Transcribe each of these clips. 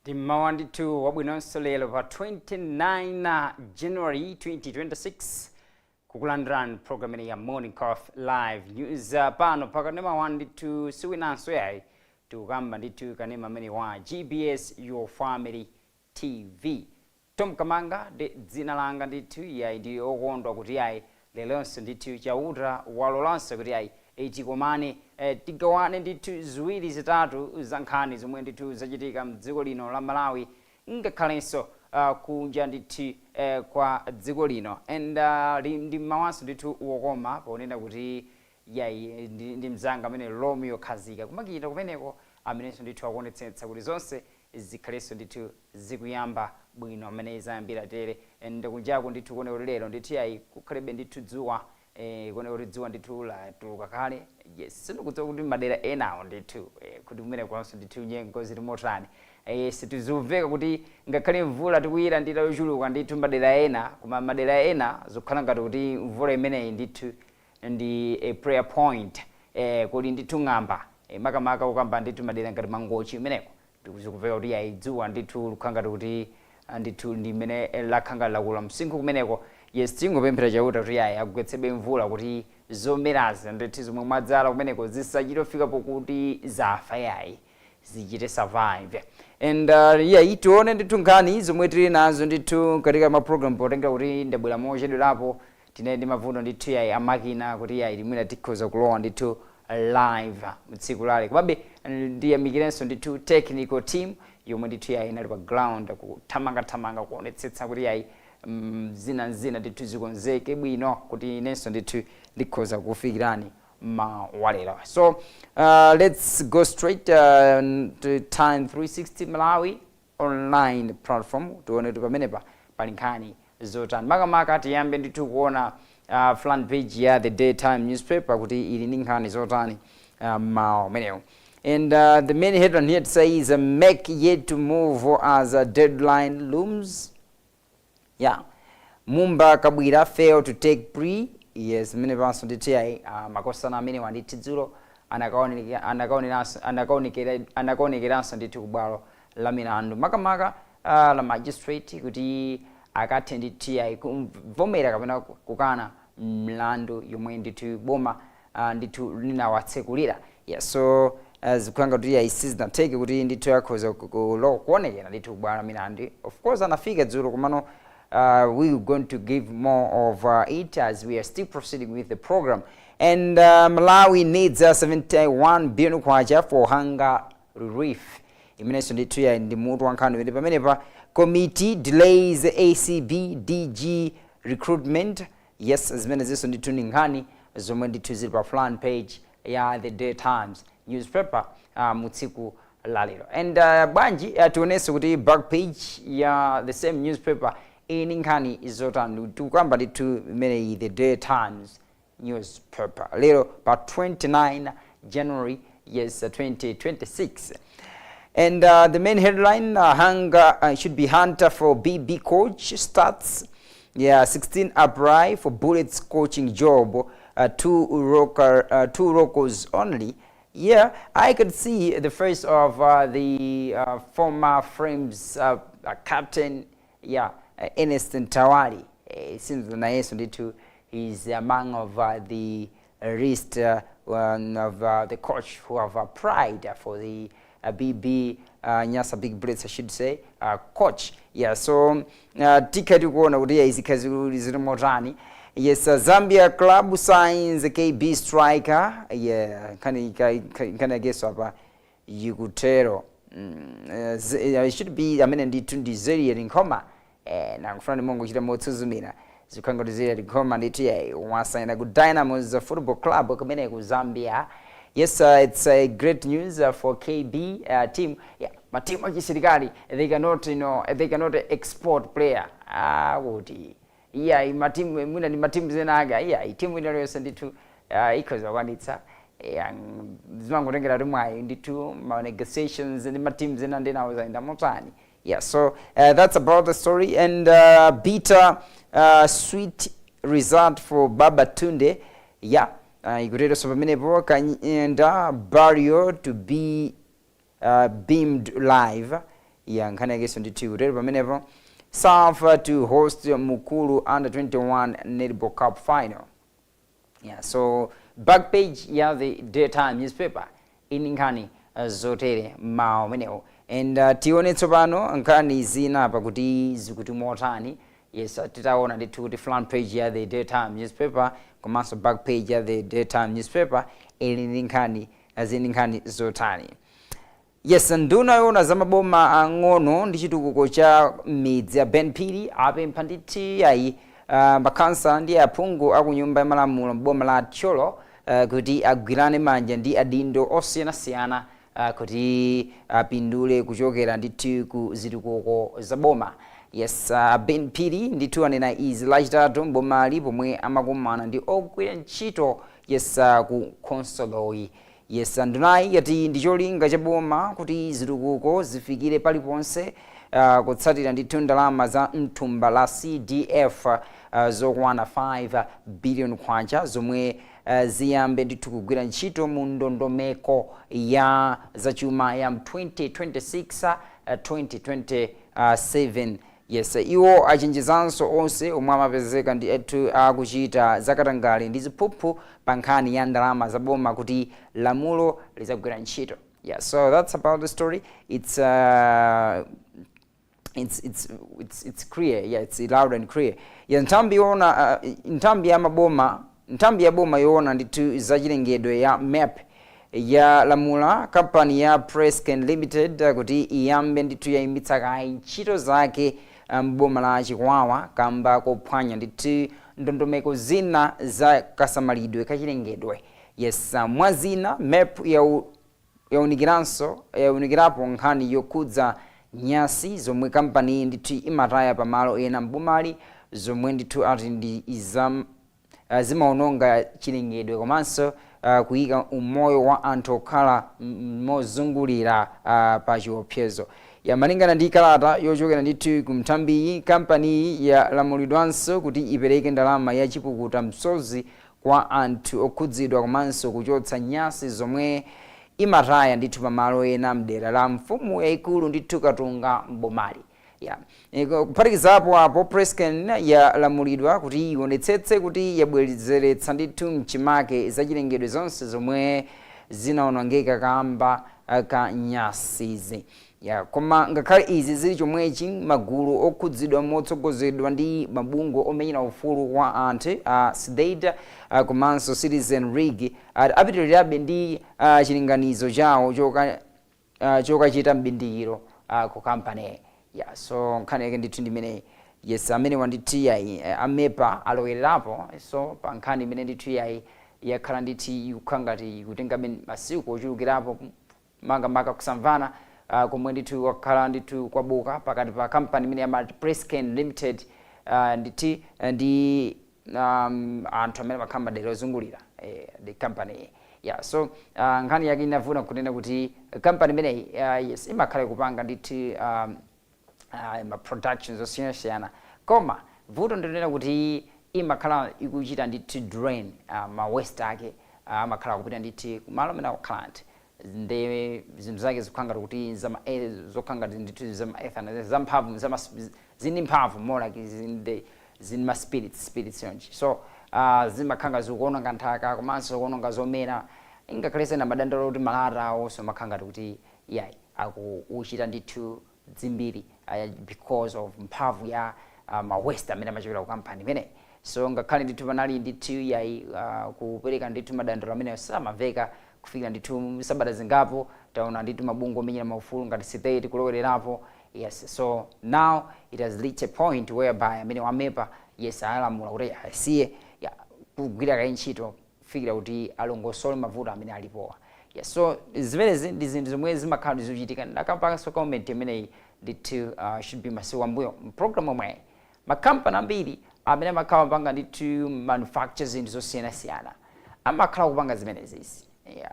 Ndimmawa ndithu wabwinonso lero pa 29 January 2026, kukulandirani program ine ya Morning Coffee Live News pano pakanema wa ndithu siwinanso yayi, tikukamba ndithu kanema amene wa GBS Your Family TV. Tom Kamanga ndi dzina langa ndithu. Yayi, ndi okondwa kuti yayi, lelonso ndithu Chauta walolanso kuti yayi, tikomane, tigawane ndithu ziwiri zitatu za nkhani zomwe ndithu zachitika mdziko lino la Malawi, ngakhalenso kunja ndithu kwa dziko lino. And ndi mmawanso ndithu wokoma ponena kuti yayi, ndi mzanga amene Romeo Khazika kumakita kumeneko, amenenso ndithu akuonetsetsa kuti zonse zikhalenso ndithu zikuyamba bwino amene zayambira tere. And kunjaku ndithu kuone kuti lero ndithu yayi, kukhalebe ndithu dzuwa, kuone kuti dzuwa ndithu latuluka kale. Yes, sindikudziwa kuti madera enawo ndithu kuti kumene kwanso ndithu nyengo zili motani. Sitizumveka kuti ngakhale mvula tikuyilandira yochuluka ndithu madera ena, koma madera ena zikukhala ngati kuti mvula imeneyi ndithu ndi a prayer point, kuli ndithu ng'amba, makamaka kukamba ndithu madera ngati Mangochi imeneko zikuveka kuti yayi, dzuwa ndithu likukhala ngati kuti ndithu ndi mmene lakhanga lakula msinkhu kumeneko. Yes, tingopemphera Chauta kuti yayi, agwetsebe mvula kuti zomerazi ndithu zomwe mwadzala kumeneko zisachitofika pokuti zafa yayi, zichite survive. And yeah, tione ndithu nkhani zomwe tili nazo ndithu katika ma program, potengera kuti ndabwera mochedwerapo, tine ndi mavuto ndithu yayi amakina kuti yayi, limwina tikhoza kulowa ndithu live mtsiku lale. Komabe ndiyamikirenso ndithu technical team yomwe ndithu yayi inali pa ground kuthamangathamanga kuonetsetsa kuti yayi, zina zina ndithu zikonzeke bwino kuti inenso ndithu ndikhoza kufikirani mawalero. So let's go straight to Time 360 Malawi online platform, tione kuti pamenepa pali nkhani zotani. Makamaka tiyambe ndithu kuona front page ya The Day Time newspaper kuti ili ndi nkhani zotani mawa umenewo. And the main headline here says, "MEC yet to move as a deadline looms." Yeah, Mumba, Kabwira fail to take plea. Yes, mmene panso ndithu yayi, makosana amene wandithu dzulo anakaonekeranso ndithu kubwalo la milandu, makamaka la magistrate, kuti akathe ndithu yayi kuvomera kapena kukana mlandu yomwe ndithu boma ndithu linawatsekulira. Yeah, so zikukhala kuti yayi, sizinatheke kuti ndithu akhoza kuonekera ndithu kubwalo la milandu. Of course anafika dzulo, komano we are going to give more of it as we are still proceeding with the program. And Malawi needs 71 billion kwacha for hunger relief. Imenenso ndithu ya ndi mutu wa nkhani imene pamenepa. Committee delays ACB DG recruitment. Yes, zimene zinso ndithu ndi nkhani zomwe ndithu zili pa front page ya The Day Times newspaper mu tsiku la lero. And bwanji tionenso kuti back page ya the same newspaper ili nkhani zotani. Tikukamba ndithu imeneyi, The Day Times newspaper, lero pa 29 January, yes, 2026. And the main headline, hunger should be hunter for BB coach starts. Yeah, 16 apply for Bullets coaching job, two locals only. Yeah, I could see the face of the former Frames captain, yeah, Ernest Ntawali. It seems nayenso ndithu he's among of the list, one of the coach who have applied for the BB, Nyasa Big Bullets, I should say, coach. Yeah, so tikati kuona kuti yeah, izikhazi zili motani. Yes, Zambia club signs KB striker. Yeah, nkhani yakeso apa ikutero. It should be amene ndithu ndi Zeriet Nkhoma. Nakufuna ndi mongo chita motsuzumira, zikukhala ngati Zeriet Nkhoma ndithu yeah, wasaina ku Dynamos Football Club kumene ku Zambia. Yes, it's a great news for KB team. Yeah, matimu achisilikali, they cannot export player. Ah, kuti iya, matimu mwina ndi matimu zena iya, timu ina yonse ndithu ikhoza kukwanitsa. Yeah, zimangotengera kuti mwayi ndithu ma negotiations ndi matimu zena ndi nawo zayenda motani. Yeah, so that's about the story. And bitter sweet result for Baba Tunde. Yeah, ikuteronso pamenepo Kanyenda burial to be beamed live. Ya, nkhani yakenso ndithu ikutero pamenepo. SAF to host Mukuru Under 21 Netball Cup final. Yeah, so back page ya The Daily newspaper ini nkhani zotere mawu amenewo. And tione tsopano nkhani zina pakuti zikuti motani. Yes, titaona ndithu kuti front page ya The Daily newspaper komanso back page ya The Daily newspaper ili ndi nkhani, zili nkhani zotani. Yes, nduna yoona za maboma ang'ono ndi chitukuko cha midzi ya Ben Phiri apempha ndithu ayi makhansala ndi aphungu aku Nyumba ya Malamulo m'boma la Thyolo kuti agwirane manja ndi adindo osiyanasiyana kuti apindule kuchokera ndithu ku zitukuko za boma. Yes, Ben Phiri ndithu anena izi Lachitatu mbomali pomwe amakumana ndi ogwira ntchito, yes, ku khonsoloyi. Yes, ndunayi yati ndi cholinga cha boma kuti zitukuko zifikire paliponse, kutsatira ndithu ndalama za mthumba la CDF zokwana 5 billion kwacha zomwe ziyambe ndithu kugwira ntchito mu ndondomeko ya zachuma ya 2026 2027. Yes, iwo achenjezanso onse omwe amapezeka ndi ethu akuchita zakatangale ndi ziphuphu pa nkhani ya ndalama za boma kuti lamulo lizagwira ntchito. Yeah, so that's about the story. It's clear. Yeah, it's loud and clear. Yeah, nthambi yoona nthambi ya maboma, nthambi ya boma yoona ndithu zachilengedwe ya MEP yalamula kampani ya Prescan Limited kuti iyambe ndithu yayimitsa kaye ntchito zake mboma la Chikwawa kamba kophwanya ndithu ndondomeko zina za kasamalidwe kachilengedwe. Yes, mwa zina MEP yaunikiranso, yaunikirapo nkhani yokhudza nyasi zomwe kampani ndithu imataya pamalo ena mbomali, zomwe ndithu ati ndi zimaononga chilengedwe komanso kuyika umoyo wa anthu okhala mozungulira pa chiopsezo. Yamalingana ndi kalata yochokera ndithu ku nthambiyi, kampaniyi yalamulidwanso kuti ipereke ndalama ya chipukuta msozi kwa anthu okhudzidwa komanso kuchotsa nyasi zomwe imataya ndithu pamalo ena mdera la mfumu yayikulu ndithu Katunga mbomali. Ya, kuphatikizapo apo, Prescan yalamulidwa kuti ionetsetse kuti yabwezeretsa ndithu mchimake zachilengedwe zonse zomwe zinawonongeka kamba ka nyasizi. Ya, koma ngakhale izi zili chomwechi, magulu okhudzidwa motsogozedwa ndi mabungwe omenyera ufulu wa anthu a CDEDI komanso Citizen League apitirirabe ndi chilinganizo chawo chokachita mbindikiro ku kampani. Ya, so nkhani yake ndithu ndimene. Yes, amene wandithu yayi a MEP alowererapo. So pa nkhani imene ndithu yayi yakhala ndithu ikukhala ngati ikutengabe masiku ochulukirapo, makamaka kusamvana komwe ndithu kwakhala ndithu kwabuka pakati pa kampani imene yamati Prescan Limited ndithu ndi anthu amene amakhala madera ozungulira the company. Yeah, so nkhani yake inavuna kunena kuti kampani imeneyi yes, imakhala ikupanga ndithu ma productions osiyanasiyana, koma vuto ndinena kuti imakhala ikuchita ndithu drain ma waste ake, amakhala kupita ndithu kumalo amene akukhala anthu, ndi zinthu zake zikukhala ngati kuti zokhala ngati ndithu zama ethanol, zamphamvu, zini mphamvu, more like zini ma spirits yonji. So zimakhala ngati zikuononga nthaka komanso kuononga zomera, ngakhale sena madandaulo kuti malata awo so makhala ngati kuti yayi akuchita ndithu dzimbiri because of mphamvu ya ma waste amene amachokera ku kampani imeneyi. So ngakhale ndithu panali ndithu yayi kupereka ndithu madandaulo amene samamveka kufikira ndithu sabata zingapo, taona ndithu mabungwe omenyera maufulu ngati CDEDI kulowererapo. Yes, so now it has reached a point whereby amene wa MEP, yes, alamula kuti asiye ya kugwira kaye ntchito kufikira kuti alongosole mavuto amene alipowa. Yes, so zimenezi ndi zinthu zomwe zimakhala zikuchitika. Ndakapanganso comment imeneyi ndithu should be masiku ambuyo mpulogalamu omwe makampani ambiri amene amakhala kupanga ndithu manufacture zinthu zosiyanasiyana amakhala kupanga zimenezi, yeah.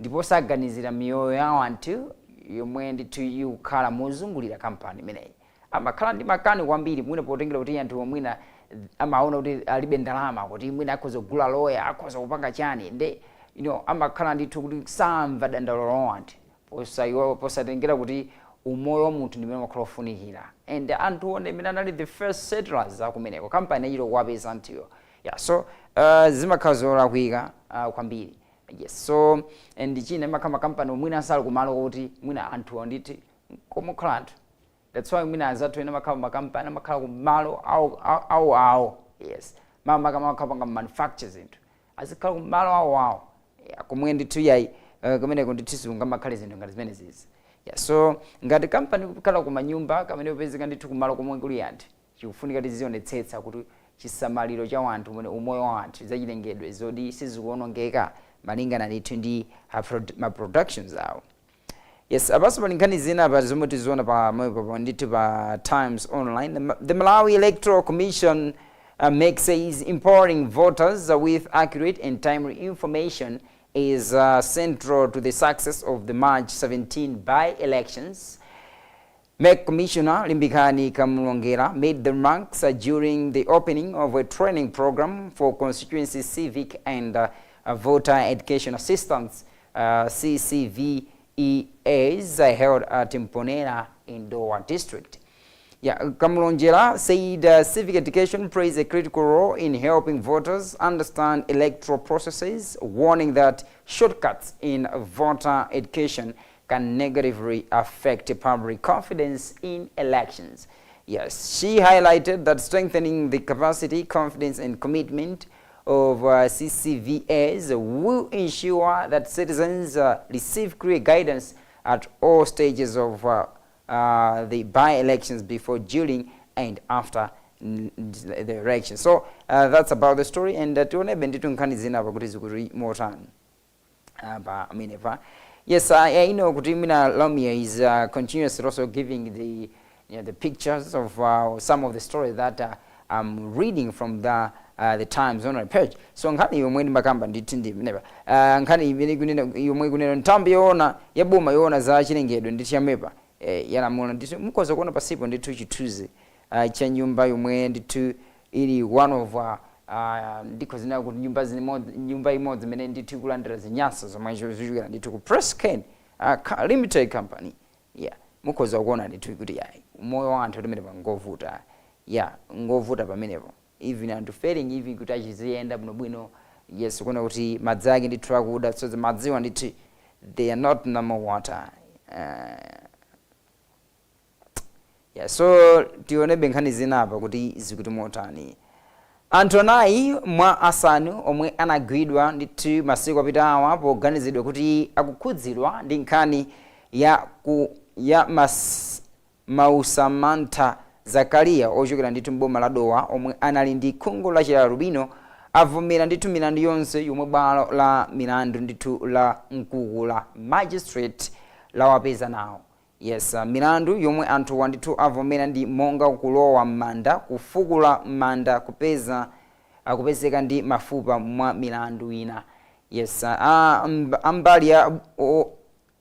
Ndipo saganizira miyoyo ya anthu yomwe ndithu ikukhala mozungulira kampani imeneyi. Amakhala ndi makani kwambiri, mwina potengera kuti anthu mwina amaona kuti alibe ndalama kuti mwina akhoza kugula loya, akhoza kupanga chani, nde amakhala ndithu kuti samva dandaulo la anthu posatengera kuti Umoyo wa munthu ndimene umakhala ofunikira, and anthu one imene anali the first settlers akumeneko, kampani achita kuwapeza anthuyo. Yeah, so zimakhala zolakwika kwambiri. Yes, so and china, imakhala makampani mwina asali kumalo kuti mwina anthu ndithu komokhala anthu. That's why mwina anzathu ena amakhala makampani amakhala kumalo awo awo awo. Yes, makhala panga manufacture zinthu, azikhala kumalo awo awo. Yeah, komwe ndithu yayi, kumeneko ndithu sikungamakhale zinthu ngati zimene zizi. Yeah, so ngati kampani kukhala kumanyumba kamene kupezeka ndithu kumalo komwe kuli anthu, chikufunika tizionetsetsa kuti chisamaliro cha wanthu mwene umoyo wa anthu, zachilengedwe zodi sizikuonongeka malingana ndithu ndi ma productions awo. Yes, apaso pali nkhani zina pa zomwe tiziona pa pa ndithu pa Times Online. The Malawi Electoral Commission, MEC, says empowering voters with accurate and timely information is central to the success of the March 17 by-elections. MEC Commissioner Limbikani Kamlongera made the remarks during the opening of a training program for constituency civic and voter education assistants, CCVEAs, held at Mponela in Dowa district. Yeah, Kamlongera said civic education plays a critical role in helping voters understand electoral processes, warning that shortcuts in voter education can negatively affect public confidence in elections. Yes, she highlighted that strengthening the capacity, confidence, and commitment of CCVAs will ensure that citizens receive clear guidance at all stages of the by-elections, before, during, and after the election. So that's about the story, and tionebe ndithu nkhani zina pakuti zikuti motani pa amenepa. Yes, I know kuti mina Lamia is continuously also giving the you know, the pictures of some of the stories that I'm reading from the Times Online page. So nkhani yomwe ndimakamba ndithu ndi imenepa. Nkhani imene ikunena, yomwe ikunena nthambi yoona ya boma yoona za chilengedwe ndithu ya MEPA yalamula ndithu. Mukhoza kuona pasipo ndithu chithunzi cha nyumba yomwe ndithu ili one of ndikho zina kuti nyumba zimodzi, nyumba imodzi imene ndithu ikulandira zinyasa zomwe zichokera ndithu ku Presscane Limited Company. Yeah, mukhoza kuona ndithu kuti yayi, moyo wa anthu pamenepa ngovuta. Yeah, ngovuta pamenepo, even anthu failing even kuti achiziyenda bwinobwino. Yes, kuona kuti madzi ake ndithu akuda, so madziwa ndithu they are not normal water. Yeah, so tionebe nkhani zina apa kuti zikuti motani. Anthu anayi mwa asanu omwe anagwidwa ndithu masiku apitawa poganizidwa kuti akukhudzidwa ndi nkhani ya Mausamantha Zakariya ochokera ndithu mboma la Dowa, omwe anali ndi khungu la chialubino, avomera ndithu milandu yonse yomwe bwalo la milandu ndithu la Mkukula Magistrate lawapeza nawo. Yes, milandu yomwe anthuwa ndithu avomera ndi monga kulowa m'manda, kufukula m'manda, kupeza akupezeka ndi mafupa, mwa milandu ina. Yes,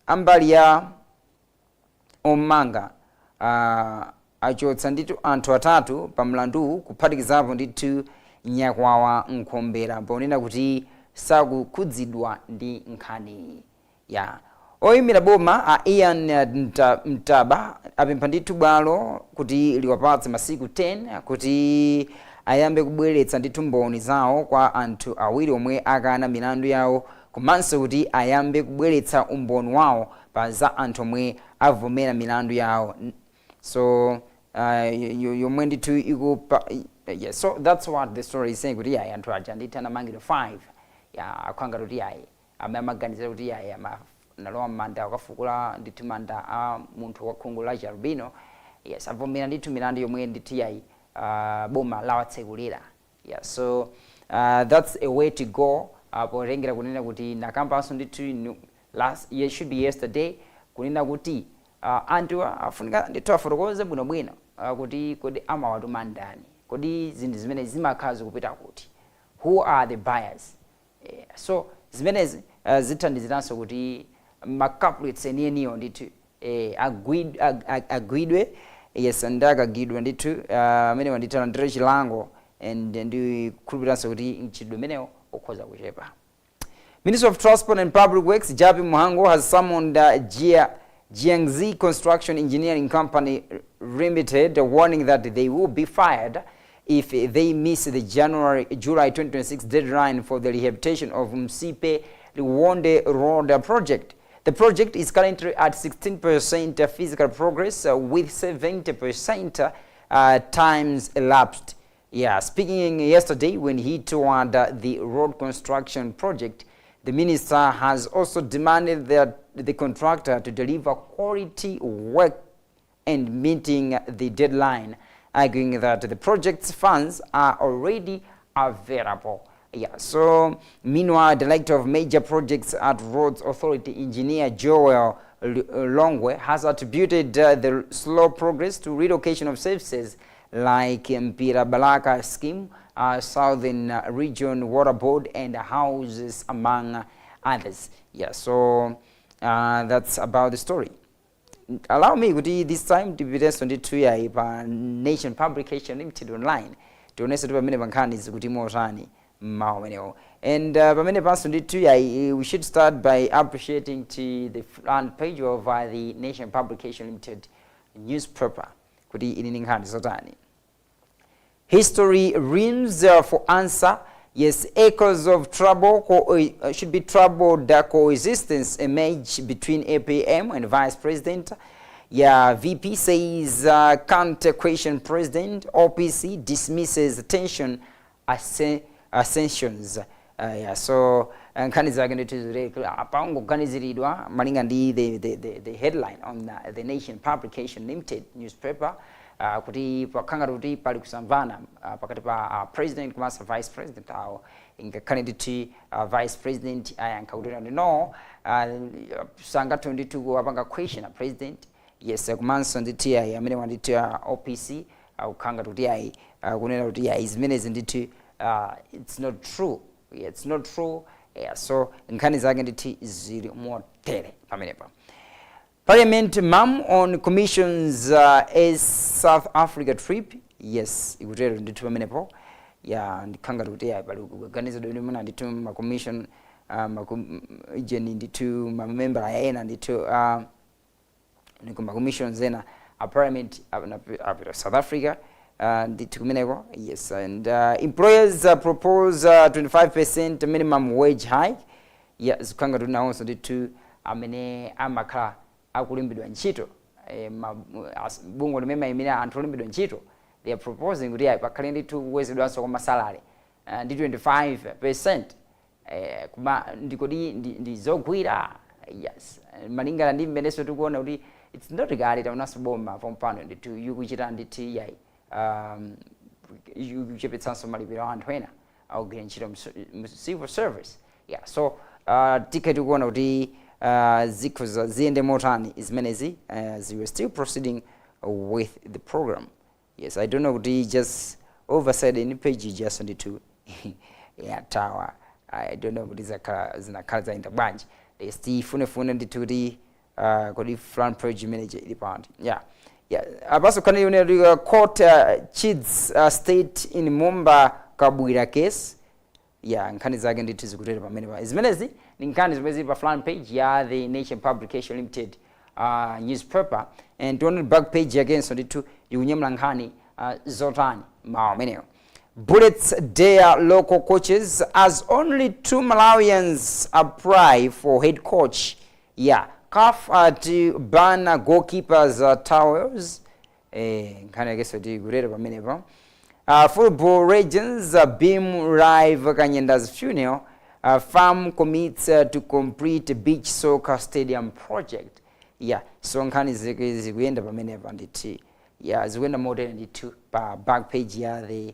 ambali ya omanga achotsa ndithu anthu atatu pa mlanduwu, kuphatikizapo ndithu Nyakwawa Nkhombera, ponena kuti sakukhudzidwa ndi nkhani ya. Oyimira boma a Ian Mtaba apempha ndithu bwalo kuti liwapatse masiku 10 kuti ayambe kubweretsa ndithu mboni zawo kwa anthu awiri omwe akana milandu yawo, komanso kuti ayambe kubweretsa umboni wawo pa za anthu omwe avomera milandu yawo. So yomwe ndithu ikupa. Yeah, so that's what the story is saying, kuti yayi, anthu aja ndithu anamangidwa 5 ya akhanga kuti yayi, amene amaganizira kuti yayi, nalowa m'manda, akafukula ndithu manda a munthu wa khungu la chialubino. Yes, avomera ndithu milandu yomwe ndithu yayi, boma lawatsekulira. Yeah, so that's a way to go, potengera kunena kuti nakambanso ndithu last year, should be yesterday, kunena kuti anthu afunika ndithu afotokoze bwinobwino kuti kodi amawatuma ndani, kodi zinthu zimene zimakhala zikupita kuti, who are the buyers? Yeah, so zimenezi zithandiziranso kuti ma culprits enieniyo ndithu agwidwe. Yes, ndi akagwidwa ndithu amene ndithu alandire chilango, and ndikukhulupiranso kuti mchitidwe umenewo ukhoza kuchepa. Minister of Transport and Public Works Jappie Mhango has summoned Jiangxi Construction Engineering Company Limited, warning that they will be fired if they miss the January July 2026 deadline for the rehabilitation of Msipe Liwonde Road project. The project is currently at 16% physical progress with 70% times elapsed. Yeah, speaking yesterday when he toured the road construction project, the minister has also demanded that the contractor to deliver quality work and meeting the deadline, arguing that the project's funds are already available. Yeah, so meanwhile, Director of Major Projects at Roads Authority, Engineer Joel Longwe, has attributed the slow progress to relocation of services like Mpira Balaka Scheme, Southern Region Water Board, and houses, among others. Yeah, so that's about the story. Allow me kuti this time tipitenso ndithu yayi pa Nation Publication Limited online, tionenso ti pamene pankhani zikuti motani mmawa amenewo. And pamene panso ndithu yayi, we should start by appreciating to the front page of the Nation Publication Limited newspaper kuti ili ndi nkhani zotani. History rims for answer. Yes, echoes of trouble should be troubled coexistence emerge between APM and Vice President. Yeah, VP says can't question President. OPC dismisses tension ascensions. Yeah, so nkhani zake ndithu zili apangoganiziridwa malinga ndi the headline on the Nation Publication Limited newspaper, kuti pakhanga kuti pali kusamvana pakati pa president komanso vice president awo, ngakhale ndithu vice president ayankha kuti no, sangathe ndithu kuwapanga question a president. Yes, komanso ndithu ayi amene wandithu OPC kukhanga kuti ayi kunena kuti ayi zimenezi ndithu it's not true. Yeah, it's not true. Yeah, so nkhani zake ndithu zili motere pamenepa. Parliament mum on commission's as South Africa trip. Yes, ikutero ndithu pamenepo. Ya, ndikhanga kuti ya pali kuganizidwa ndi muna ndithu ma commission ijeni ndithu mamembera ena ndithu ndiko ma commissions ena a parliament apita South Africa ndithu kumeneko. Yes, and employers propose 25% minimum wage hike. Yeah, zikukhanga kuti nawonso ndithu amene amakhala akulimbidwa ntchito, bungwe limene mayimira anthu olimbidwa ntchito, they are proposing kuti ayi pakhale ndithu kukwezedwanso kwa masalary ndi 25%. Kuma ndikodi ndi zogwira? Yes, malingana ndi mmenenso tikuona kuti it's not kale taonanso boma pompano ndithu ikuchita ndithu yayi ikuchepetsanso malipiro a anthu ena akugwira ntchito mu civil service. Yeah, so tikhe tikuona kuti zikhoza ziyende motani zimenezi as we are still proceeding with the program. Yes, I don't know kuti just oversight in page just ndithu yatawa. I don't know kuti zakhala zinakhala zayenda bwanji. Yes, tifunefune ndithu kuti kodi front page manager ili pandi. Yeah, apaso khani yone court chides state in Mumba Kabwira case. Yeah, nkhani zake ndithu zikutero pamene pa zimenezi ni nkhani zimene zili pa front page ya the Nation Publication Limited newspaper. And tione back page yakenso ndithu ikunyamula nkhani zotani mawa amenewo. Bullets dare local coaches as only two Malawians apply for head coach. Yeah, CAF to ban goalkeepers towels. Nkhani yakenso tikutero pamenepo. Football legends beam live Kanyenda's funeral. Farm commits to complete beach soccer stadium project. Yeah, so nkhani zikuyenda pamenepa ndithu. Yeah, zikuyenda motere ndithu pa back page ya the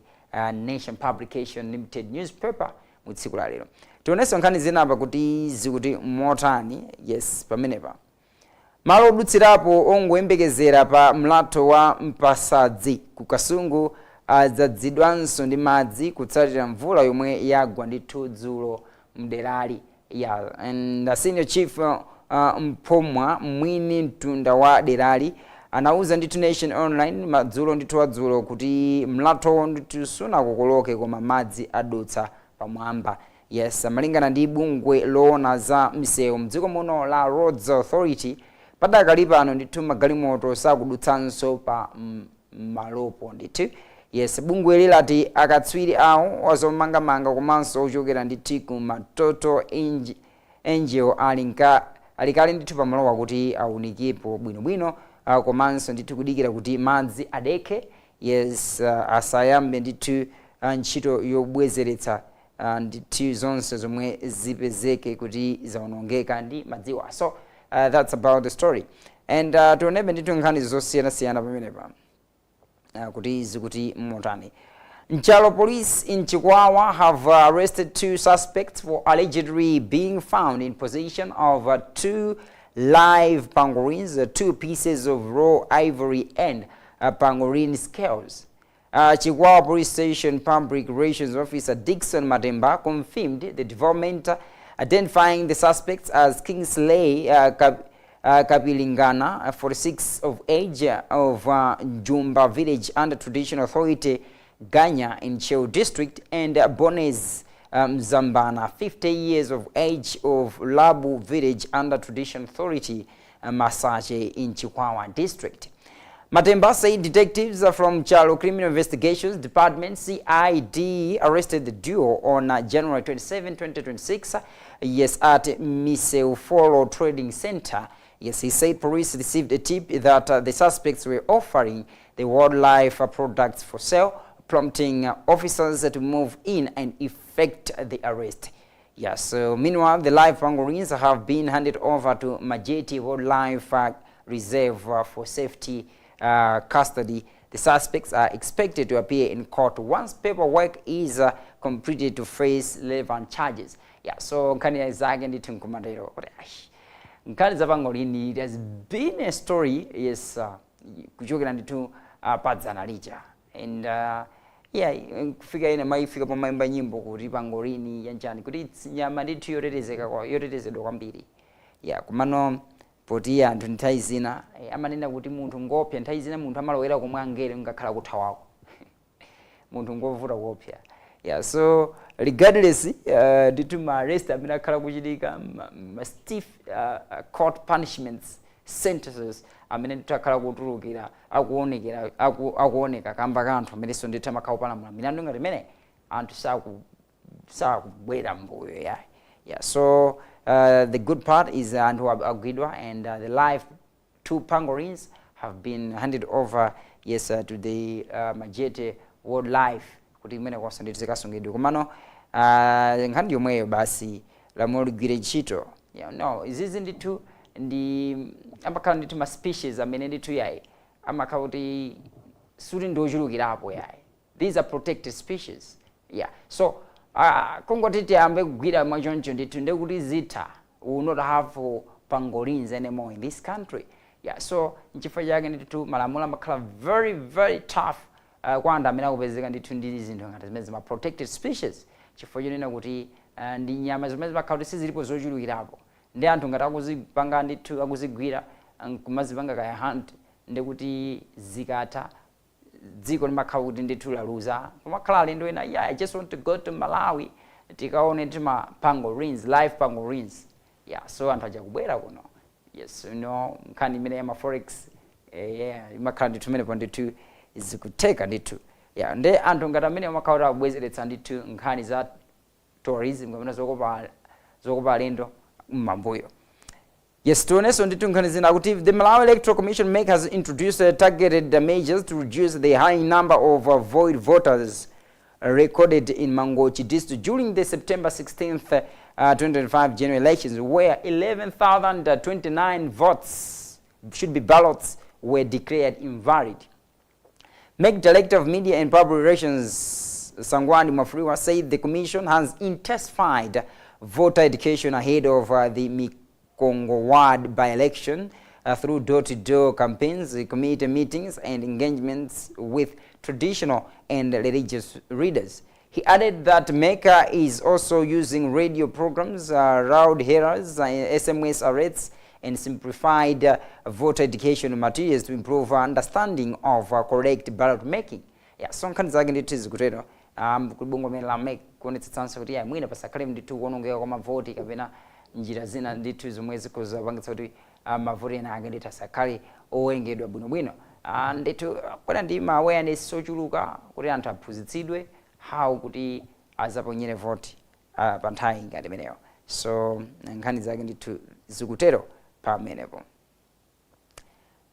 Nation Publication Limited newspaper mu tsiku la lero. Tionenso nkhani zinapa kuti zikuti motani. Yes, pamenepa malo odutsirapo ongoyembekezera pa mlatho wa Mpasadzi ku Kasungu adzadzidwanso ndi madzi kutsatira mvula yomwe yagwa ndithu dzulo mderali. Yeah, and the senior chief Mphomwa, mwini mtunda wa derali, anauza ndithu Nation Online madzulo ndithu wadzulo kuti mlatho ndithu sunakokoloke koma madzi adutsa pamwamba. Yes, malingana ndi bungwe loona za misewu mdziko muno la Roads Authority, Padakali pano ndithu magalimoto sakudutsanso pa malopo ndithu. Yes, bungweli lati akatswiri awo wazomangamanga komanso ochokera ndithu ku Matoto Angel alikale ndithu pamalowa kuti aunikepo bwinobwino, komanso ndithu kudikira kuti madzi adekhe, yes, asayambe ndithu ntchito yobwezeretsa ndithu zonse zomwe zipezeke kuti zawonongeka ndi madziwa. So that's about the story and tionebe ndithu nkhani zosiyanasiyana pamenepa kuti zikuti motani. Nchalo police in Chikwawa have arrested two suspects for allegedly being found in possession of two live pangolins, two pieces of raw ivory and pangolin scales. Chikwawa Police Station Public Relations Officer Dixon Matemba confirmed the development, identifying the suspects as Kingsley Kapilingana, 46 of age, of Jumba village under Traditional Authority Ganya in Ntcheu district, and Bones Zambana, 50 years of age, of Labu village under Traditional Authority Masache in Chikwawa district. Matemba said detectives from Nchalo Criminal Investigations Department, CID, arrested the duo on January 27, 2026, yes, at Miseufolo Trading Center. Yes, he said police received a tip that the suspects were offering the wildlife products for sale, prompting officers to move in and effect the arrest. Yes, so meanwhile, the live pangolins have been handed over to Majete Wildlife Reserve for safety custody. The suspects are expected to appear in court once paperwork is completed to face relevant charges. Yeah, so nkhani zake ndithu nkumatero kuti ayi, nkhani za pangolini, it has been a story, yes, kuchokera ndithu padzana lija and yeah, kufika ine maifika pomayimba nyimbo kuti pangolini yanjani, kuti it's nyama ndithu yotetezeka yotetezedwa kwambiri. Yeah, komano poti anthu nthawi zina amanena kuti munthu ngopya, nthawi zina munthu amalowera komwe angere ngakhala kuthawako, munthu ngovuta kuopsa. Yeah, so regardless ndithu ma arrest amene akhala kuchitika, ma stiff court punishments, sentences amene ndithu akhala kutulukira, akuonekera, akuoneka kamba ka anthu amenenso ndithu amakhala kupalamula milandu ngati imene, anthu sakubwera mbuyo. Yeah, so the good part is anthu agwidwa and the live two pangolins have been handed over, yes, to the Majete Wildlife kuti imene konse ndithu zikasungidwe. Komano nkhani yomweyo basi, lamulo ligwire ntchito. Yeah, no, izizi ndithu ndi amakhala ndithu ma species amene ndithu yayi amakhala kuti suti ndiochulukirapo yayi. These are protected species. Yeah, so kungoti tiyambe kugwira mwachoncho ndithu ndekuti zitha, we will not have pangolins anymore in this country. Yeah, so nchifukwa chake ndithu malamulo amakhala very very tough kwa anthu amene akupezeka ndithu ndi zinthu ngati zimene zima protected species, chifukwa chonena kuti ndi nyama zimene zimakhala kuti sizilipo zochulukirapo, ndi anthu ngati akuzipanga ndithu, akuzigwira nkumazipanga kaya hunt, ndikuti zikatha dziko limakhala kuti ndithu laluza. Pamakhala alendo ena, "Yeah, I just want to go to Malawi tikaone ndithu ma pangolins, live pangolins." Yeah, so anthu aja kubwera kuno, yes, nkhani imene ya ma forex, yeah, imakhala ndithu imenepo ndithu zikutheka ndithu. Yeah, nde anthu ngati amene amakhala kuti akubwezeretsa ndithu nkhani za tourism kapena zokopa alendo mmambuyo. Yes, tionenso ndithu nkhani zina kuti the Malawi Electoral Commission, MEC, has introduced targeted measures to reduce the high number of void voters recorded in Mangochi district during the September 16th, 2025 general elections, where 11,029 votes, should be ballots, were declared invalid. MEC Director of Media and Public Relations Sangwani Mwafulirwa said the commission has intensified voter education ahead of the Mikongo Ward by-election through door-to-door campaigns, community meetings, and engagements with traditional and religious leaders. He added that MEC is also using radio programs, loud hailers, SMS alerts, and simplified voter education materials to improve understanding of correct ballot making. Yeah, so nkhani zake ndithu zikutero, kuti bungwe limene la MEC kuonetsetsanso kuti ya mwina pasakhale ndithu kuonongeka kwa mavoti kapena njira zina ndithu zomwe zikuzapangitsa kuti Mavuto ena ake ndithu asakhale owerengedwa bwinobwino. Ndithu kwena ndi ma awareness ochuluka kuti anthu aphunzitsidwe how kuti azaponyere vote pa nthawi ngati imeneyo. So nkhani zake ndithu zikutero pamenepo.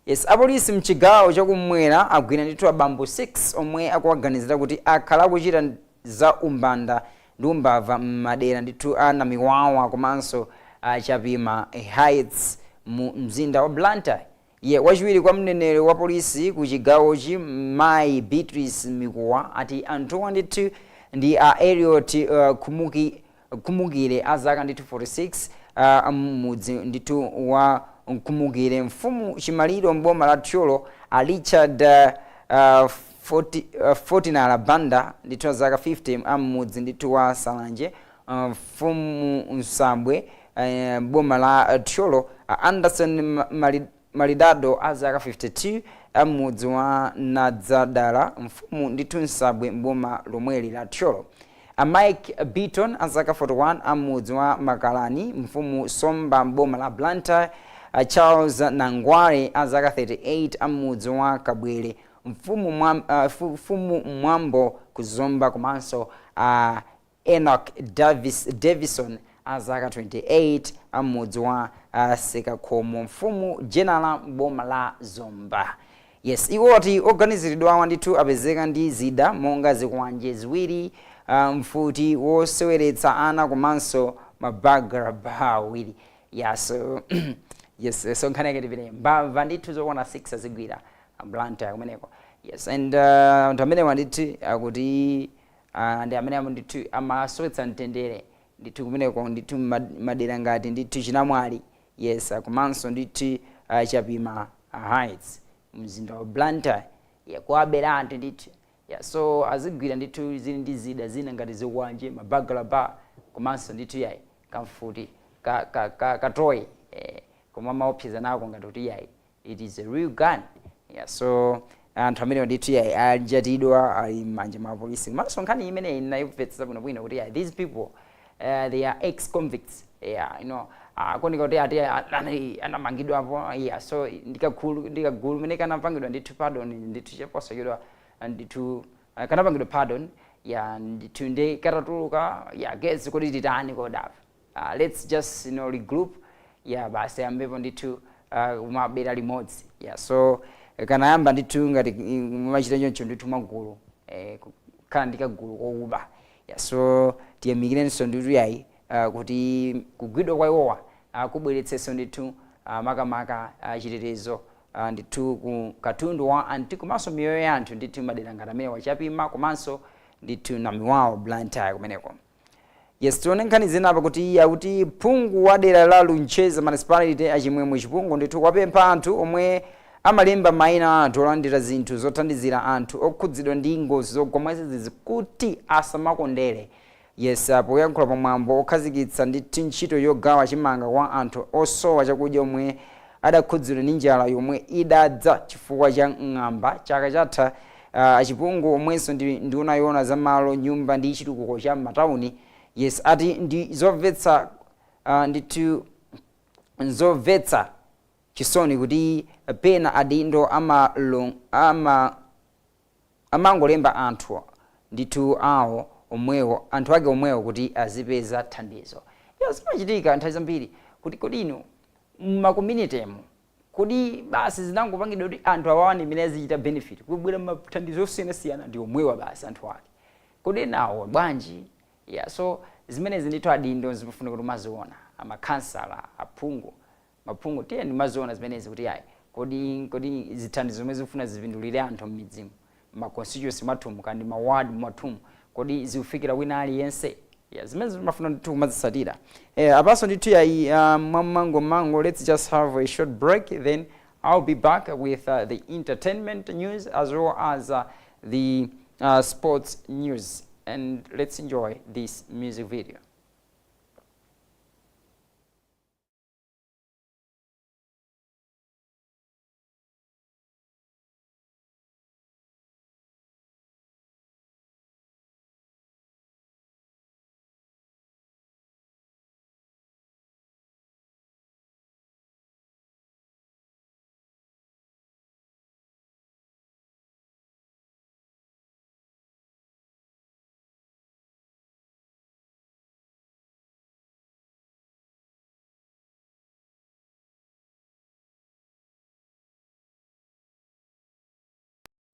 Yes, apolisi mchigawo chakumwera agwira ndithu abambo 6 omwe akuwaganizira kuti akhala akuchita za umbanda ndi umbava m'madera ndithu a Namiwawa komanso Chapima Heights mu mzinda wa Blantyre. Ye wachiwiri kwa mneneri wa polisi ku chigawochi, Mayi Beatrice Mikuwa, ati anthuwa ndithu ndi a Eliot Khumukire a zaka ndithu 46, mudzi ndithu wa Mkhumukire, mfumu Chimaliro mboma la Thyolo, a Richard Fortinala Banda ndithu a zaka 50, a mmudzi ndithu wa Salanje, mfumu Msambwe, boma la Thyolo, a Anderson Malidado a zaka 52, a mmudzi wa Nadzadala, mfumu ndithu Nsabwe mboma lomweli la Thyolo, a Mike Beaton a zaka 41, a mmudzi wa Makalani, mfumu Somba mboma la Blantyre, a Charles Nangwale a zaka 38, a mmudzi wa Kabwere, mfumu Mwambo kuzomba, komanso a Enoch Davison a zaka 28, a mmudzi wa Sekakhomo, mfumu Jenala mboma la Zomba. Yes, iwo ati oganiziridwawa ndithu apezeka ndi zida monga zikwanje ziwiri, mfuti woseweretsa ana komanso maburglar bar awiri. Yeah, so yes, so nkhani yake tipite mbava ndithu zokwana 6 azigwira Blantyre kumeneko. Yes, and anthu amenewa ndithu akuti ndi amene ndithu amasowetsa mtendere ndithu kumeneko ndithu madera ngati ndithu Chinamwali, yes, komanso ndithu Chapima Heights mzinda wa Blantyre, yeah, kuwabera anthu ndithu. Yeah, so azigwira ndithu zili ndi zida zina ngati zikwanje, maburglar bar komanso ndithu yayi kamfuti ka toy, koma amaopseza nako ngati kuti yayi it is a real gun. Yeah, so anthu amenewa ndithu yayi anjatidwa, ali m'manja mwa polisi. Komanso nkhani imeneyi ndinayimvetsetsa bwinobwino kuti yeah, these people, they are ex convicts. Yeah, akuoneka kuti ati anamangidwapo. Yeah, so ndikagulu mene kanapangidwa ndithu pardon ndithu chaposachedwa ndithu, kanapangidwa pardon, yeah, ndithu ndi katatuluka, yeah, guess kuti titani kodapa, let's just regroup. Yeah, basi ambepo ndithu kumabera limodzi. Yeah, so kanayamba ndithu ngati machita choncho ndithu magulu, kukhala ndi kagulu kokuba. Yeah, so tiyamikirenso ndithu yayi kuti kugwidwa kwa iwowa kubweretsenso ndithu makamaka chitetezo ndithu ku katundu wa anthu komanso miyoyo ya anthu ndithu madera ngati amene wachapima komanso ndithu Namiwawa, Blantyre kumeneko. Yes, tione nkhani zina apa kuti akuti phungu wa dera la Luncheza Municipality, Achimwemwe Chipungu, ndithu kwapempha anthu omwe amalemba mayina a anthu olandira zinthu zothandizira anthu okhudzidwa ndi ngozi zogwa mwadzidzidzi kuti asamakondere. Yes, poyankhula pamwambo okhazikitsa ndithu ntchito yogawa chimanga kwa anthu osowa chakudya omwe adakhudzidwa ndi njala yomwe idadza chifukwa cha ng'amba chaka chatha, Achipungu omwenso ndi nduna yoona za malo, nyumba ndi chitukuko cha matawuni, yes, ati ndi zomvetsa ndithu nzomvetsa chisoni kuti pena adindo amangolemba anthu ndithu awo omwewo, anthu ake omwewo kuti azipeza thandizo. Yeah, zimachitika nthawi zambiri kuti kodi inu mmakommunity mu kodi basi zinangopangidwa kuti anthu awawa ndi amene azichita benefit, kubwera mathandizo osiyanasiyana ndi omwewa basi anthu ake, kodi nawo bwanji? Yeah, so zimenezi ndithu adindo zimafuna kuti maziona, amakhansala, aphungu, maphungu, tiye ndimaziona zimenezi kuti ayi, kodi zithandizo zomwe zikufuna zipindulire anthu m'midzimu, ma constituency mwathumu kandi ma ward mwathumu, kodi zikufikira wina aliyense? Yeah, zimene zimafuna ndithu kumazitsatira. Apanso ndithu yayi mwamango mango, let's just have a short break, then I'll be back with the entertainment news as well as the sports news, and let's enjoy this music video.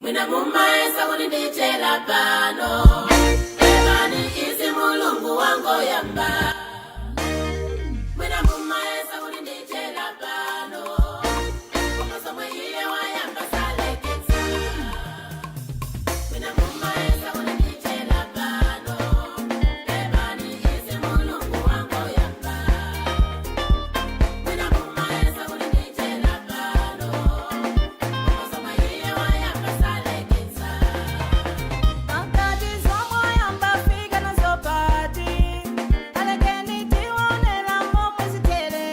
Mwina mumaesa kuti ndichera pano, pepani, izi Mulungu wangoyamba. Mwina mumaesa kuti ndichera pano, koma zomwe iye wayamba saleketsa. Mwina mumaesa kuti ndichera pano, pepani, izi Mulungu wangoyamba. Mwina mumaesa kuti ndichera pano, koma zomwe iye wayamba saleketsa. Wakati zomwe fika nazo pati, alekeni tionela momwe zitere.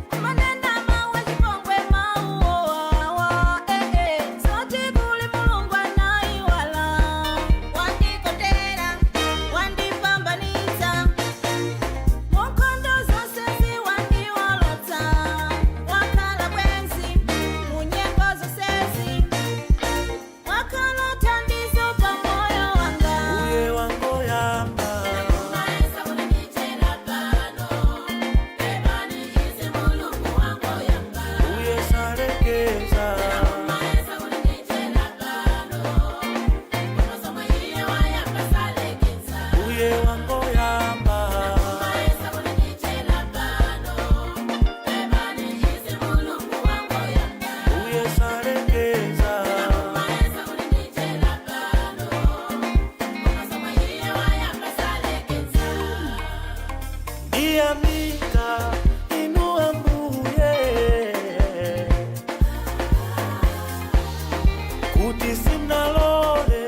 Kumanena mawu chipongwe, mawu owawa, ee, zoti kuli Mulungu anayiwala. Wandikondera, wandipambanitsa munkhondo zonse, ziwandiwolotsa, wakhala bwenzi munyengo zonsezi, wakhala thandizo pa moyo wanga. Uye wangoyamba. Mumaesa kuti ndichera pano, pepani, izi Mulungu wangoyamba. Uye salekeza. Mumaesa kuti ndichera pano, koma zomwe iye wayamba saleketsa. Uye wangoyamba. Mumaesa kuti ndichera pano, pepani, izi Mulungu wangoyamba. Uye salekeza. Mumaesa kuti ndichera pano, koma zomwe iye wayamba saleketsa. Ndiyamika inu Ambuye kuti simnalole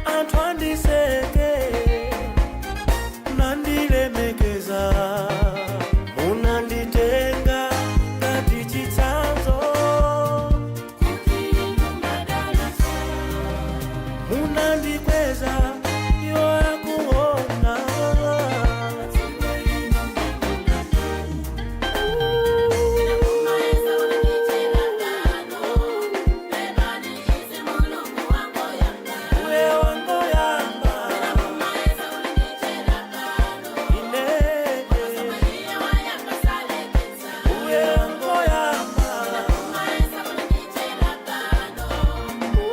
anthu andiseke, nandilemekeza, munanditenga ngati chitsanzo, munandikweza iwo akuona. Mumaesa kuti ndichera pano, pepani, izi Mulungu wangoyamba. Uye wangoyamba. Mumaesa kuti ndichera pano, Ine. iye wayamba saleketsa. Uye wangoyamba. Mumaesa kuti ndichera pano,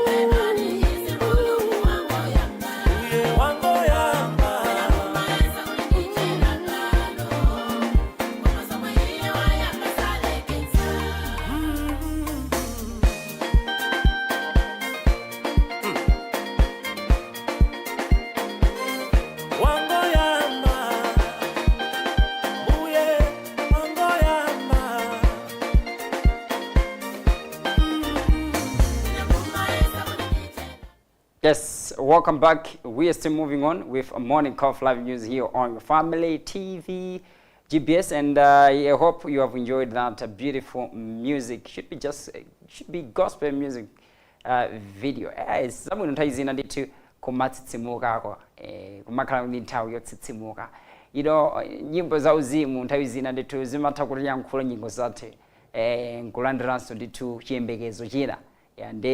pepani, izi Mulungu wangoyamba. Uye wangoyamba. Mumaesa kuti ndichera pano, koma zomwe iye wayamba saleketsa. Wangoyamba, uye wangoyamba. Yes, welcome back. We are still moving on with a Morning Coffee Live News here on your Family TV, GBS, and I hope you have enjoyed that beautiful music. Should be gospel music video. Zabwino nthawi zina ndithu kumatsitsimukako, kumakhala ndi nthawi yotsitsimuka. Nyimbo za uzimu nthawi zina ndithu zimatha kutiyankhula nyimbo zathu, nkulandiranso ndithu chiyembekezo china. Yeah, and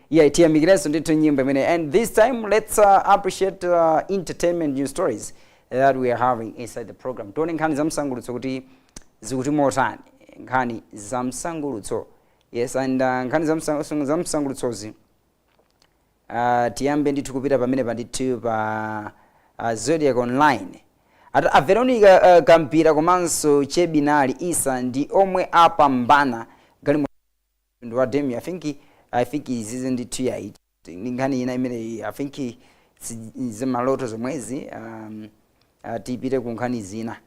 yeah, tiyamikirenso ndithu nyimbo imene. And this time let's appreciate entertainment news stories that we are having inside the program. Tione nkhani za msangulutso kuti zikuti motani, nkhani za msangulutso. Yes, and nkhani za msangulutsozi, tiyambe ndithu kupita pamene pa ndithu pa Zodiac Online. Ata a Veronica Kampira komanso Chebinali Isa ndi omwe apambana galimoto wa Demio. I think izizi ndithu yayi ndi nkhani ina imene I think zimaloto zomwezi. Tipite ku nkhani zina.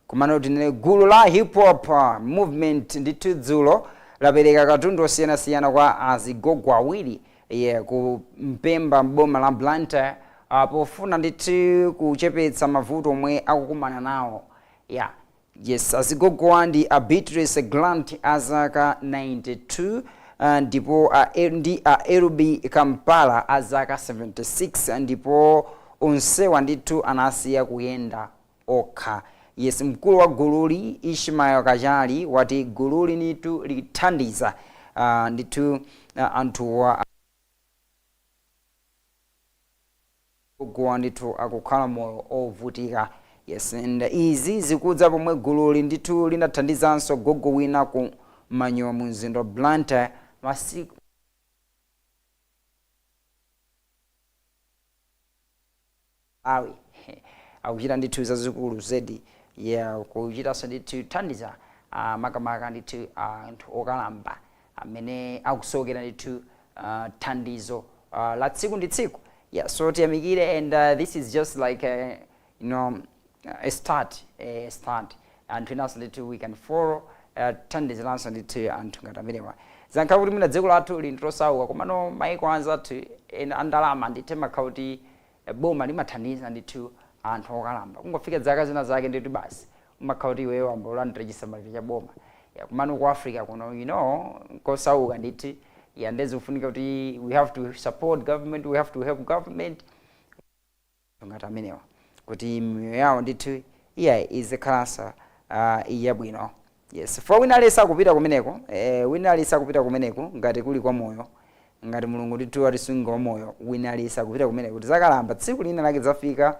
Komano tinene gulu la hip hop movement ndithu dzulo lapereka katundu osiyanasiyana kwa azigogo awiri, yeah, ku Mpemba mboma la Blantyre, pofuna ndithu kuchepetsa mavuto omwe akukumana nawo. Yeah, yes, azigogowa ndi a Beatrice Grant azaka 92, ndipo ndi a Erubi Kampala azaka 76, ndipo onsewa ndithu anasiya kuyenda okha. Yes, mkulu wa gululi Ishmael Kachali wati gululi ndithu lithandiza ndithu anthuwa gowa ndithu akukhala moyo ovutika. Yes, and izi zikudza pomwe gululi ndithu linathandizanso gogo wina ku Manyowa mu mzinda wa Blantyre masiku Malawi akuchita ndithu zazikulu zedi, yeah, kuchitanso ndithu thandiza makamaka ndithu anthu okalamba amene akusowekera ndithu thandizo la tsiku ndi tsiku. Yeah, so tiyamikire, and this is just like a, you know a start, a start. Anthu enanso ndithu we can follow, thandiziranso ndithu anthu ngati amenewa. Zankhala kuti mwina dziko lathu lili losauka, komano maiko anzathu ena andalama ndithu amakhala kuti boma limathandiza ndithu anthu okalamba. Kungofika zaka zina zake ndithu basi umakhala kuti iweyo wamba ulandira chisamaliro cha boma. Yeah, komano ku Africa kuno kosauka ndithu, yeah, ndezikufunika kuti we have to support government, we have to help government ngati amenewa kuti miyoyo yawo ndithu iya izikhalanso yabwino. Yes, for wina aliyense akupita kumeneko, wina aliyense akupita kumeneko ngati kuli kwa moyo, ngati Mulungu ndithu atisunga wa moyo, wina aliyense akupita kumeneko. Tizakalamba, tsiku lina lake zafika,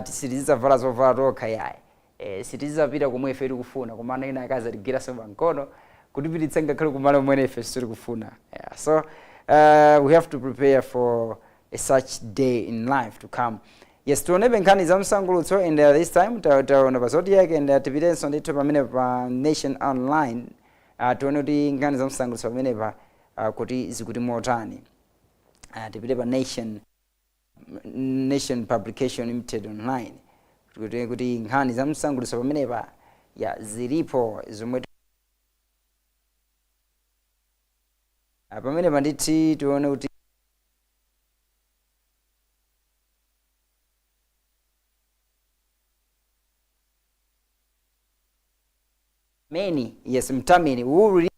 sitizidzavala zovala tokha yayi, sitidzapita komwe ife tikufuna, komano ena akazi atigwiranso pamkono kutipititsa ngakhale kumalo kumene ife sitikufuna. Yeah, so we have to prepare for a such day in life to come. Yes, tionebe nkhani za msangulutso, and this time taona pa Zodiak, and tipitenso ndithu pamene pa Nation Online, tione kuti nkhani za msangulutso pamenepa kuti zikuti motani. Tipite pa Nation Publication Limited online kuti nkhani za msangulutso pamenepa ya zilipo zomwe pamenepa ndithu tione kuti many, yes, Mtamini who released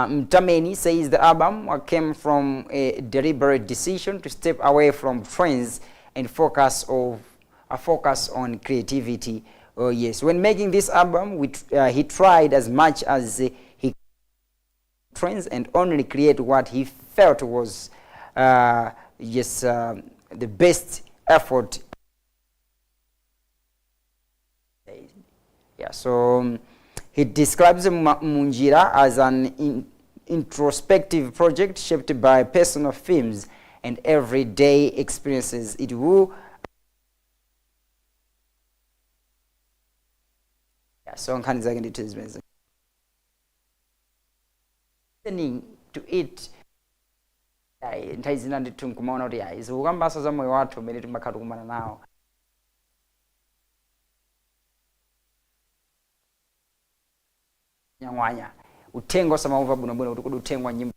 Mtameni says the album came from a deliberate decision to step away from trends and focus of a focus on creativity. Oh yes, when making this album, he tried as much as he trends and only create what he felt was yes, the best effort. Yeah, so he describes Munjira as an introspective project shaped by personal themes and everyday experiences. It will, yeah, so nkhani zake ndithu zimene listening to it, ayi, nthawi zina ndithu nkumaona kuti ayi, zikukambanso za moyo wathu umene timakhala tikumana nawo. Nyang'wanya uthenga osamaumva bwinobwino kuti kodi uthenga wa nyimbo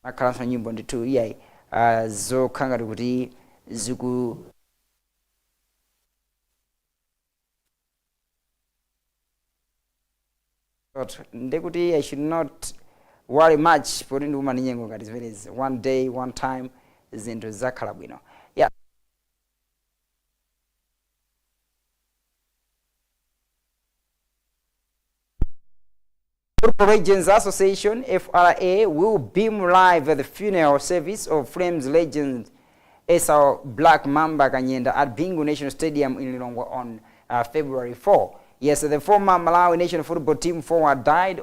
makhalanso nyimbo ndithu iyayi zokhala ngati kuti ziku ndekuti I should not worry much poti ndikumana ndi nyengo ngati zimenezi. One day, one time, zinthu zidzakhala bwino. Yeah. Football Legends Association FRA will beam live at the funeral service of Flames legend Esau Black Mamba Kanyenda at Bingu National Stadium in Lilongwe on February 4. Yes, the former Malawi national football team forward died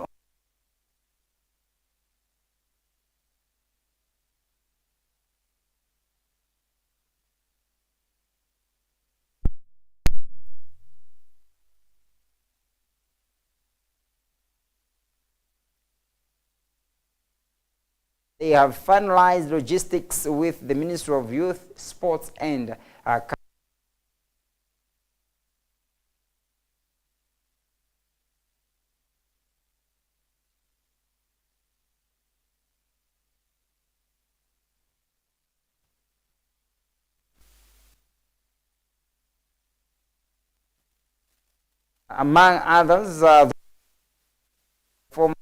They have finalized logistics with the Ministry of Youth, Sports and among others, former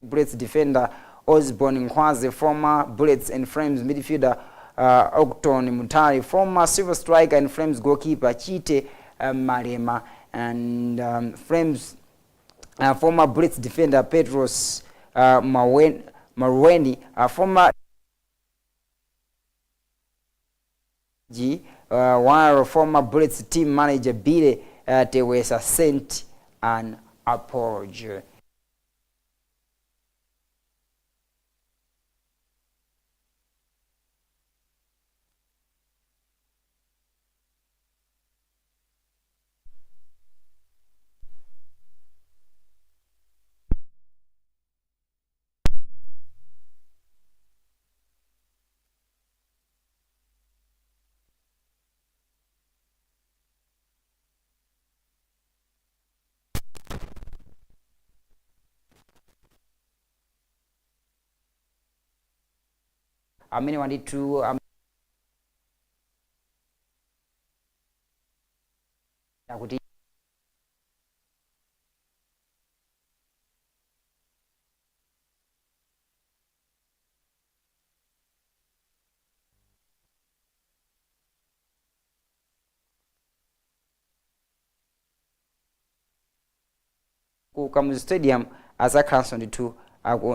Bullets defender Osborne Nkhwazi, former Bullets and Flames midfielder Octon Mutali, former Silver Striker and Flames goalkeeper Chite Malema, and Flames Former Bullets defender Petros Marweni, former G, while former Bullets team manager Billy Tewesa sent an apology. Amene wandithu akuti ku Kamuzu Stadium azakhalanso ndithu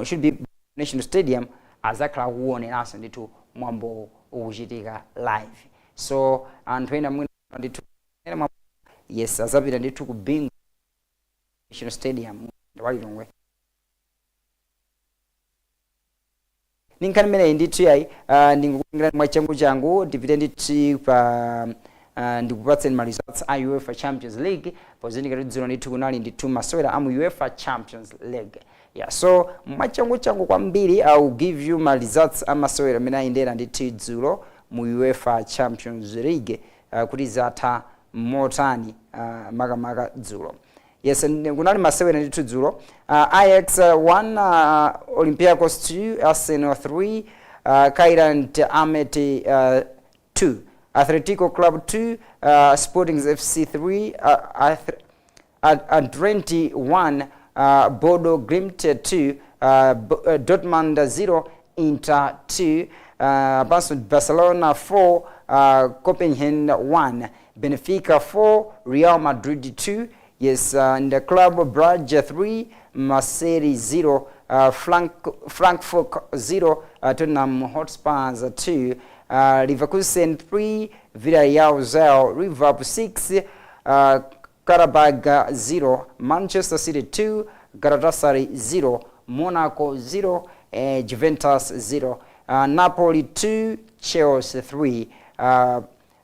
should be National Stadium, azakhala akuoneranso ndithu mwambo ukuchitika live. So anthu ena mwina ndithu yes, azapita ndithu ku Bingu National Stadium wa Lilongwe. Ni nkhani imeneyi ndithu yayi, ndingokuyingirani mwachangu changu, ndipite ndithu pa ndikupatseni ma results a UEFA Champions League, pozindikira dzulo ndithu kunali ndithu masewera a mu UEFA Champions League. Yeah, so mwachangu changu kwambiri, I will give you ma results a masewera amene ayendera ndithu dzulo mu UEFA Champions League, kuti zatha motani, makamaka dzulo. Yes, kunali masewera ndithu dzulo. Ajax 1, Olympiacos 2, Arsenal 3, Kairat Almaty 2, Atletico Club 2, Sporting FC 3, Drenthe 1, Bodo Glimt 2, Dortmund 0, Inter 2, panso Barcelona 4, Copenhagen 1, Benfica 4, Real Madrid 2. Yes, and the Club Brugge 3, Marseille 0, Frankfurt 0, Tottenham Hotspurs 2, Leverkusen 3, Villarreal 0, Liverpool 6, Qarabag 0, Manchester City 2, Galatasaray 0, Monaco 0, Juventus 0, Napoli 2, Chelsea 3,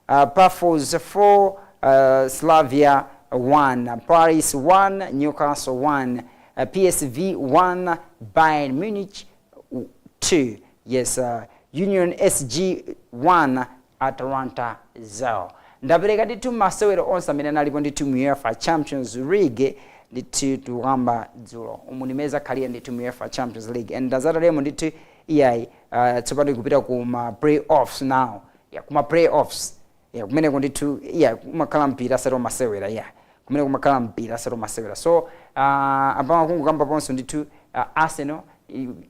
Pafos 4, Slavia 1, Paris 1, Newcastle 1, PSV 1, Bayern Munich 2. Yes, Union SG 1, Atalanta 0. Ndapereka ndithu masewero onse amene analipo ndithu mu UEFA Champions League ndithu tikuyamba dzulo. Umu ndimeza khalira ndithu mu UEFA Champions League, and ndazatalemo ndithu iyayi, tsopano ikupita ku ma playoffs now. Yeah, kuma playoffs, yeah, kumeneko ndithu iya kumakhala mpira asati omasewera, yeah, kumene kumakhala mpira asati omasewera. So apama kungokamba ponso ndithu, Arsenal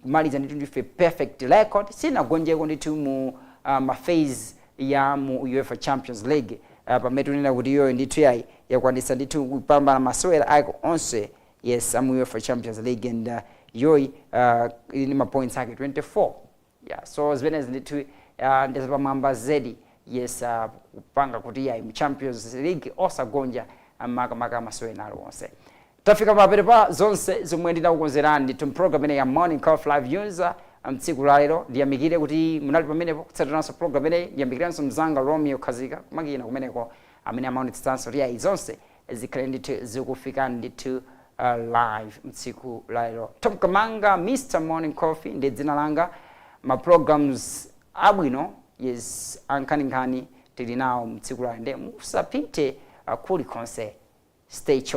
kumaliza ndithu ndife perfect record, sinagonjeko ndithu mu ma phase ya mu UEFA Champions League, pamene tunena kuti iyoyo ndithu yayi yakwanitsa ndithu kupambana masewera ake onse, yes, amu UEFA Champions League, and yoyi ili ndi ma points ake 24. Yeah, so zimenezi ndithu ndizapamwamba zedi, yes, kupanga kuti yayi mu Champions League osagonja makamaka masewera aliwonse. Tafika pamapeto pa zonse zomwe ndinakukonzerani ndithu program imene ya Morning Coffee Live News mtsiku la lero. Ndiyamikire kuti munali pamenepo kutsatiranso program imeneyi. Ndiyamikirenso mzanga Romeo Khazika kumakina kumeneko, amene amaonetsetsanso kuti yayi zonse zikhale ndithu zikufikani ndithu live mtsiku la lero. Tom Kamanga, Mr Morning Coffee ndi dzina langa. Ma programs abwino, yes, ankhaninkhani tili nawo mtsiku la lero, nde musapite kulikonse. Stay tuned.